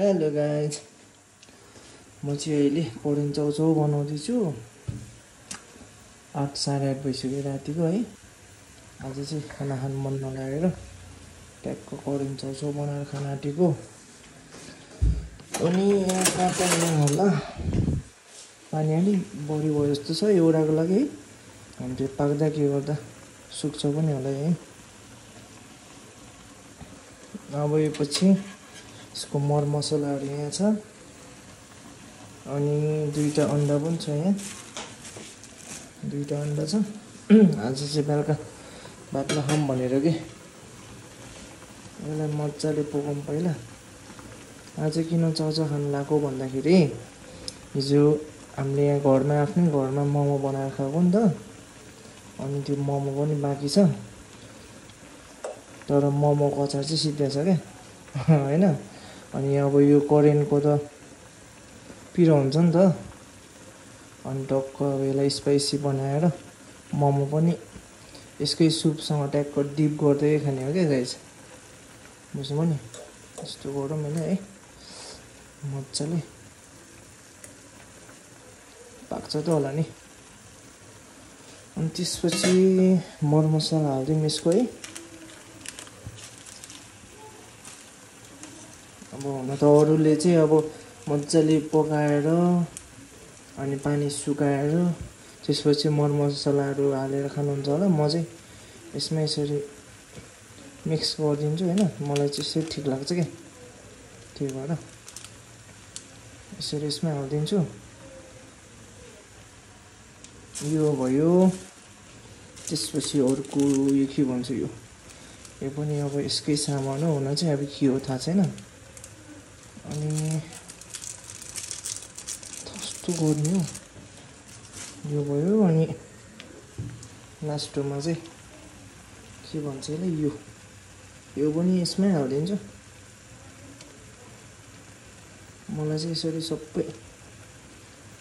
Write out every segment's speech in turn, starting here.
Hello guys, म चाहिँ अहिले कोरियन चाउचाउ बनाउँदैछु। 8 साढे 8 भइसक्यो रातिको है। आज चाहिँ खाना खानु मन नलागेर ट्याकको कोरियन चाउचाउ बनाएर खान आँटेको। अनि यहाँ काट्दैन होला, पानी अलिक बढी भयो जस्तो छ एउटाको लागि है। अनि त्यो पाक्दा के गर्दा सुक्छ पनि होला है। अब यो पछि यसको मरमसलाहरू यहाँ छ, अनि 2टा अन्डा पनि छ यहाँ। 2टा अन्डा छ। आज चाहिँ बेलुका भात नखाऊँ भनेर के यसलाई मजाले पकाउँ पहिला। आज किन चाउचाउ खानु लाग्यो भन्दाखेरि हिजो हामीले यहाँ आफ्नै घरमा मोमो बनाएर खाएको नि त। अनि त्यो मोमो पनि बाँकी छ, तर मोमोको अचार चाहिँ सिद्धिएको छ क्या होइन। अनि अब यो कोरियनको त पिरो हुन्छ नि त, अनि टक्क अब यसलाई स्पाइसी बनाएर मोमो पनि यसकै सुपसँग ट्याक्क डिप गर्दै खाने हो क्या गाइस, बुझ्नुभयो नि। यस्तो गरौँ होइन है, मजाले पाक्छ त होला नि। अनि त्यसपछि मरमसला हालिदिउँ यसको है। अब हुन त अरूले चाहिँ अब मजाले पकाएर अनि पानी सुकाएर त्यसपछि मरमसलाहरू हालेर खानुहुन्छ होला। म चाहिँ यसमा यसरी मिक्स गरिदिन्छु होइन, मलाई चाहिँ यसरी ठिक लाग्छ क्या। त्यही भएर यसरी यसमै हालिदिन्छु। यो भयो। त्यसपछि अर्को यो के भन्छु, यो पनि अब यसकै सामान हो हुन चाहिँ, अब के हो थाहा छैन। अनि कस्तो गर्ने हो यो भयो। अनि लास्टमा चाहिँ के भन्छ यसलाई, यो पनि यसमै हालिदिन्छु। मलाई चाहिँ यसरी सबै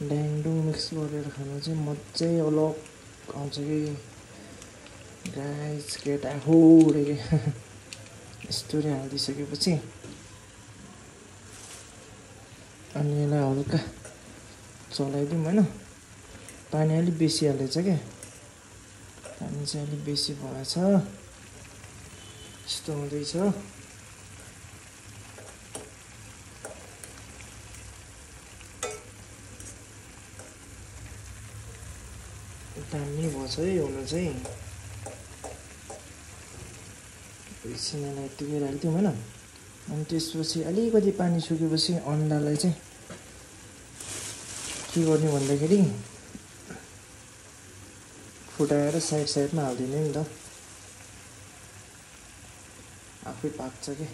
ड्याङडुङ मिक्स गरेर खानु चाहिँ मजै अलग आउँछ कि गाइस, केटा हो रे यस्तोले हालिदिइसकेपछि अनि यसलाई हल्का चलाइदिउँ होइन। पानी अलिक बेसी हालेछ क्या, पानी चाहिँ अलिक बेसी भएछ। यस्तो हुँदैछ। दामी भएछ है हुन चाहिँ। एकछिनलाई यत्तिकै राखिदिउँ होइन। अनि त्यसपछि अलिकति पानी सुकेपछि अन्डालाई चाहिँ के गर्ने भन्दाखेरि फुटाएर साइडमा हालिदिने नि त, आफै पाक्छ कि।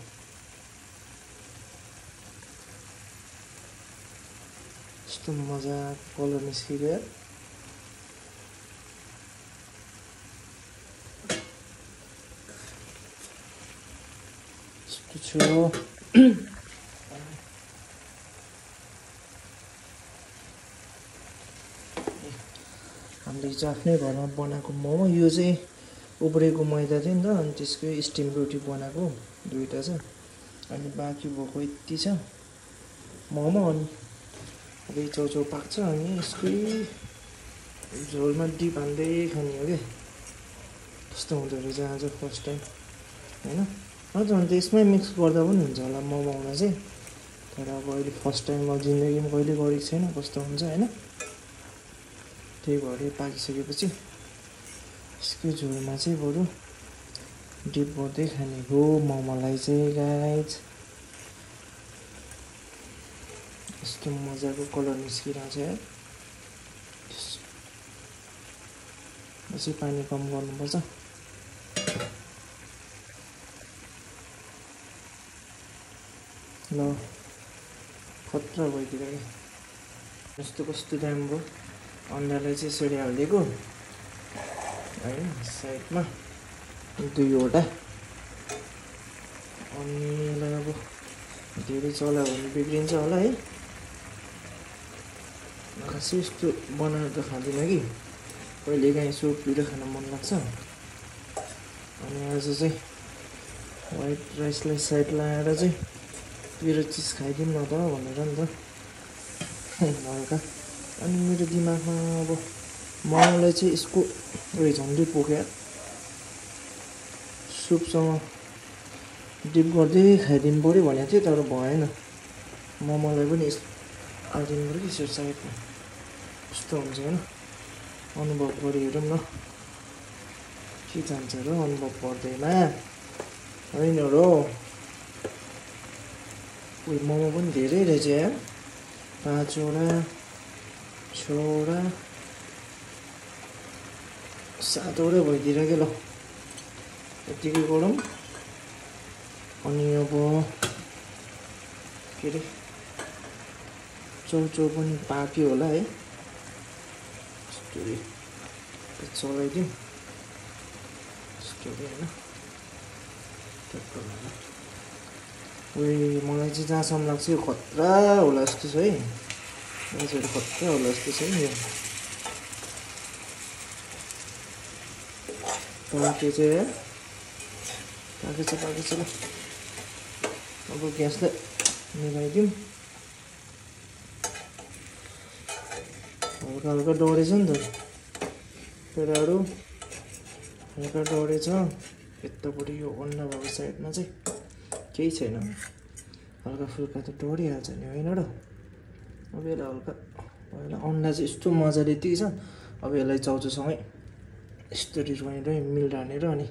यस्तो मजाको कलर निस्कियो। यस्तो छु। हामीले हिजो आफ्नै घरमा बनाएको मोमो, यो चाहिँ उब्रेको मैदा थियो नि त, अनि त्यसकै स्टिम रोटी बनाएको 2टा छ। अनि बाँकी भएको यति छ मोमो। अनि अब यो चाउचाउ पाक्छ अनि यसकै झोलमा डिप हाल्दै खाने हो क्या। कस्तो हुँदो रहेछ आज फर्स्ट टाइम होइन। हजुर, अन्त यसमै मिक्स गर्दा पनि हुन्छ होला मोमोमा चाहिँ, तर अब अहिले फर्स्ट टाइम अब जिन्दगीमा कहिले गरेको छैन कस्तो हुन्छ होइन। त्यही भएर पाकिसकेपछि यसकै झोलमा चाहिँ बरु डिप गर्दै खाने हो मोमोलाई चाहिँ गाइज। यस्तो मजाको कलर निस्किरहेको छ यार। यसै पानी कम गर्नुपर्छ। ल खतरा भइदियो क्या। यस्तो कस्तो राम्रो अन्डालाई चाहिँ यसरी हालिदिएको होइन साइडमा 2वटा। अनि यसलाई अब धेरै चल्यो भने बिग्रिन्छ होला है। खासै यस्तो बनाएर त खाँदिनँ कि, कहिलेकाहीँ यसो पिरो खान मन लाग्छ। अनि आज चाहिँ वाइट राइसलाई साइड लगाएर चाहिँ तेरो चिज खाइदिउँ न त भनेर नि त हल्का। अनि मेरो दिमागमा अब मोमोलाई चाहिँ यसको उयो झन्डै पोख्यो सुपसँग डिप गर्दै खाइदिनु पऱ्यो भनेको थियो तर भएन मोमोलाई पनि हालिदिनु पऱ्यो कि यसो साइडमा कस्तो हुन्छ होइन अनुभव गरी हेरौँ न के जान्छ र अनुभव गर्दैमा होइन र उयो मोमो पनि धेरै रहेछ यार 5वटा 6वटा 7वटा भइदिएर के ल यतिकै गरौँ अनि अब के अरे चौचौ पनि पाक्यो होला है स्टोरी चलाइदिउँ स्टोरी होइन उयो मलाई चाहिँ जहाँसम्म लाग्छ यो खतरा होला जस्तो छ है मान्छेहरू खतरा होला जस्तो छ नि यो पाके चाहिँ पाकेछ ल अब ग्यासलाई मिलाइदिउँ हल्का हल्का डढेछ नि त पेडाहरू हल्का डढेछ यतापट्टि यो अन्डा भएको साइडमा चाहिँ केही छैन हल्का फुल्का त डढिहाल्छ नि होइन र अब यसलाई हल्का अन्डा चाहिँ यस्तो मजाले यति छ अब यसलाई चाउचाउसँगै यस्तरी रोइ मिलाएर अनि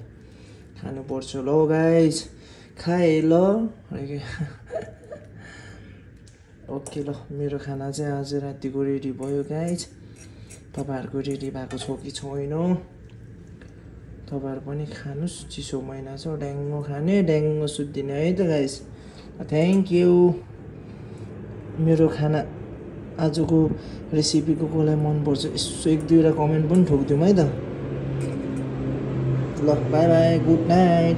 खानुपर्छ ल गाइज खाए ल ओके ल मेरो खाना चाहिँ आज रातिको रेडी भयो गाइज तपाईँहरूको रेडी भएको छ कि छैन तपाईँहरू पनि खानुहोस् चिसो महिना छ ड्याङ्गो खाने ड्याङ्गो सुत्दिने है त गाइज थ्याङ्क यू मेरो खाना आजको रेसिपीको कसलाई मनपर्छ यसो 1-2वटा कमेन्ट पनि ठोकिदिउँ है त ल बाई बाई गुड नाइट